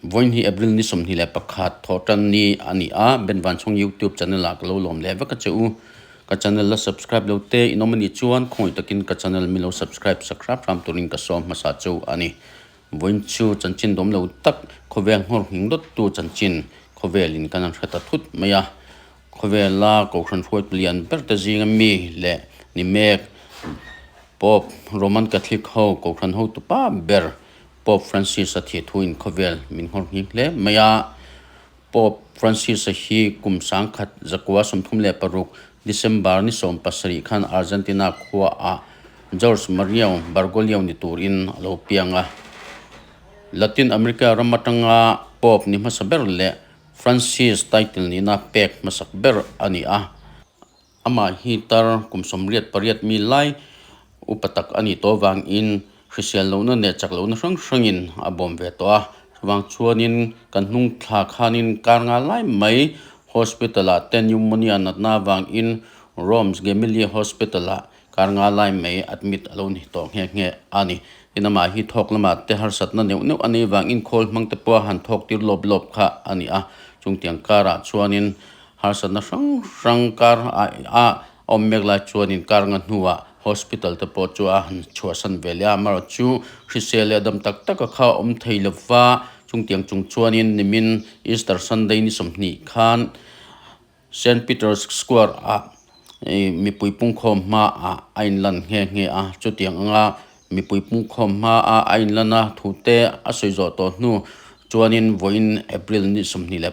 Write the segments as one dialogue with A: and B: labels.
A: Vawiin hi April ni 21 thawhtan ni a ni a, Ben Vanchhawng YouTube channel ah ka lo lawm leh vek a che u. Ka channel la subscribe lo te in awm a nih chuan khawngaih takin ka channel mi lo subscribe sak hrap hram turin ka sawm hmasa cheu a ni. Vawiin chu chanchin dawm lo tak khawvel nghawr nghing dawt tu chanchin khawvel in kan han hre ta thut mai a. Khawvela Kohhran hruaitu lian ber te zinga mi leh ni mek Pope Roman Catholic ho Kohhran hotu pa ber Pope Francis-a thih thuin khawvel min nghawr nghing hle mai a. Pope Francis-a hi kum 1936 December ni 17 khan Argentina khuaah Jorge Mario Bergoglio ni turin a lo piang a. Latin America ram atanga Pope ni hmasa ber leh Francis title nihna pek hmasak ber a ni a. Amah hi tar kum 88 mi lai upa tak a nih tawh avangin hrisel lohna leh chak lohna hrang hrangin a bawm ve tawh a. Chuvang chuanin kan hnung thla khanin kar nga lai mai hospital-ah te pneumonia natna avangin Rome's Gemelli Hospital-ah kar nga lai mai admit a lo ni tawh nghe nghe a ni. Tin amah hi thawk lamah te harsatna neuh neuh a nei vangin khawl hmang te pawha han thawk tir lawp lawp kha a ni a. Chungtiang karah chuanin Harsatna hrang hrang kar a awm mek lai chuanin kar nga hnuah hospital te pawh chu a han chhuahsan ve leh a, amaherawh chu hrisel leh dam tak taka kha a awm thei lova, chungtiang chung chuanin nimin Easter Sunday ni 20 khan Saint Peter's Square ah mipui pungkhawm hmaah a inlan nghe nghe a, chutiang anga Mipui pungkhawm hmaa a inlan a, thute a sawi zawh tawh hnu chuanin vawiin April ni 21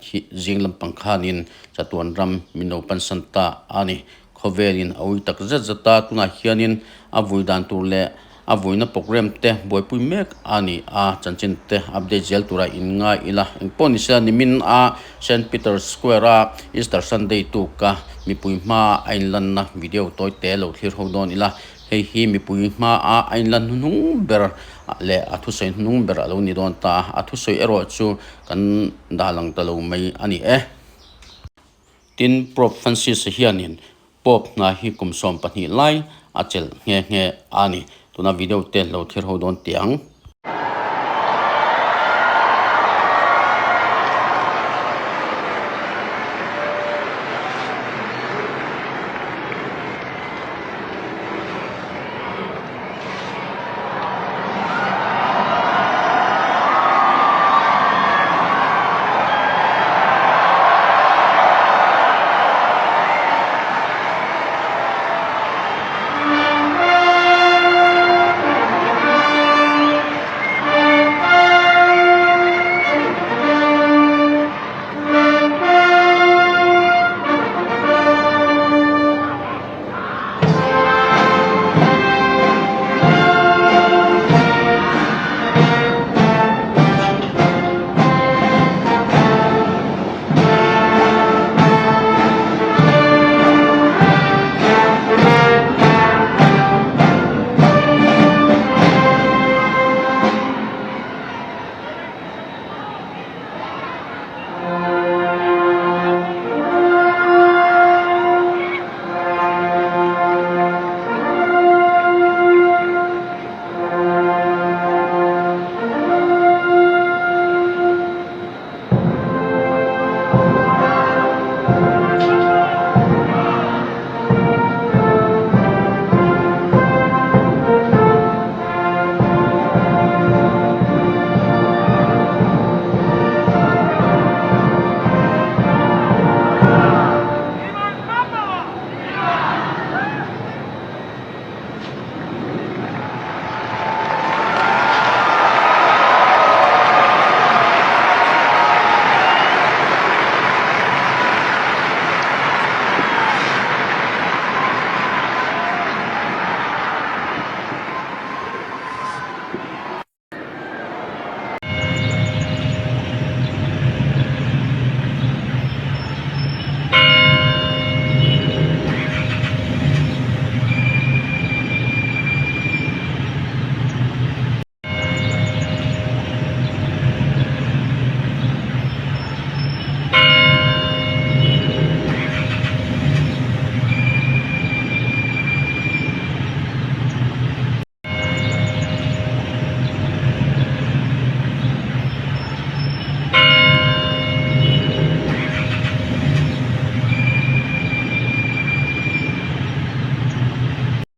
A: hi zing lampang khanin chatuan ram min lo pansan ta a ni. Khawvelin a ui tak zet zet a, tunah hianin a vui dan tur leh a vuina programme te buaipui mek a ni a, chanchin te update zel tura inngai ila. Engpawh ni sela nimin a Saint Peter's Square a Easter Sunday tuka mipui hmaa a inlanna video tawi te lo thlir ho dawn ila. Hei hi mipui hmaa a inlan hnuhnung ber leh a thusawi hnuhnung ber a lo ni dawn ta a, a thusawi erawh chu kan dah lang ta lo mai a ni e. Tin, Pope Francis-a hianin Pope hna hi kum 12 lai a chelh nghe nghe a ni. Tuna video te lo thlir ho dawn teh ang.